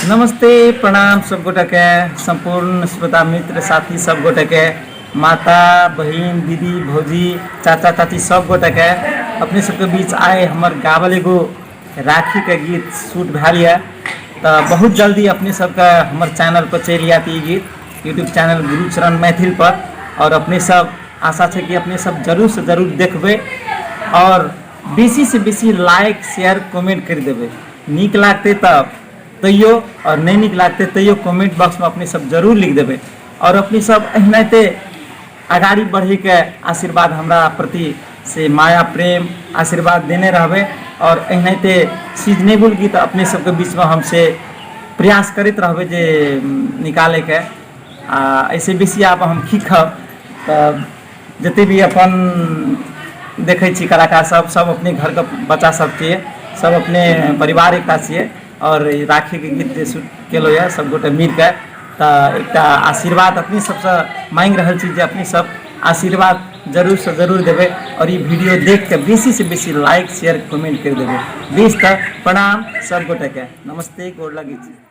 नमस्ते प्रणाम सब गोटेके, सम्पूर्ण श्रोता मित्र साथी सब गोटेके, माता बहिन दीदी भौजी चाचा चाची सब गोटेके। अपने सबके बीच आइ हमर गावल एगो राखीके गीत शूट भेल यऽ, तऽ बहुत जल्दी अपने सबके हमर चैनल पर चलि आयत ई गीत, यूट्यूब चैनल गुरुचरण मैथिल पर। आओर अपने सब आशा छै कि अपने सब जरूर से जरूर देखबै आओर बेसी से बेसी लाइक शेयर कमेंट करि देबै। नीक लागतै तऽ तैयो आओर नहि नीक लागतै तैयो कमेंट बॉक्समे अपने सब जरूर लिख देबै। आओर अपने सब एनाहिते अगाड़ी बढ़ैके आशीर्वाद हमरा प्रति से माया प्रेम आशीर्वाद देने रहबै आओर एनाहिते सीजनेबल गीत अपने सबके बीचमे हम से प्रयास करैत रहबै जे निकालैके। आ एहिसँ बेसी आब हम खीखब तऽ जते भी अपन देखै छी कलाकार सब, सब अपने घरके बच्चा सब छियै, सब अपने परिवार एकटा छियै। आओर राखीके गीत जे शूट केलहुँ यऽ सब गोटे मिलके, तऽ एकटा आशीर्वाद अपने सबसँ माँगि रहल छी जे अपने सब आशीर्वाद जरूरसँ जरूर देबै आओर ई वीडियो देखिके बेसीसँ बेसी लाइक शेयर कमेंट करि देबै। बेस, तऽ प्रणाम सब गोटेके, नमस्ते, गोर लगै छी।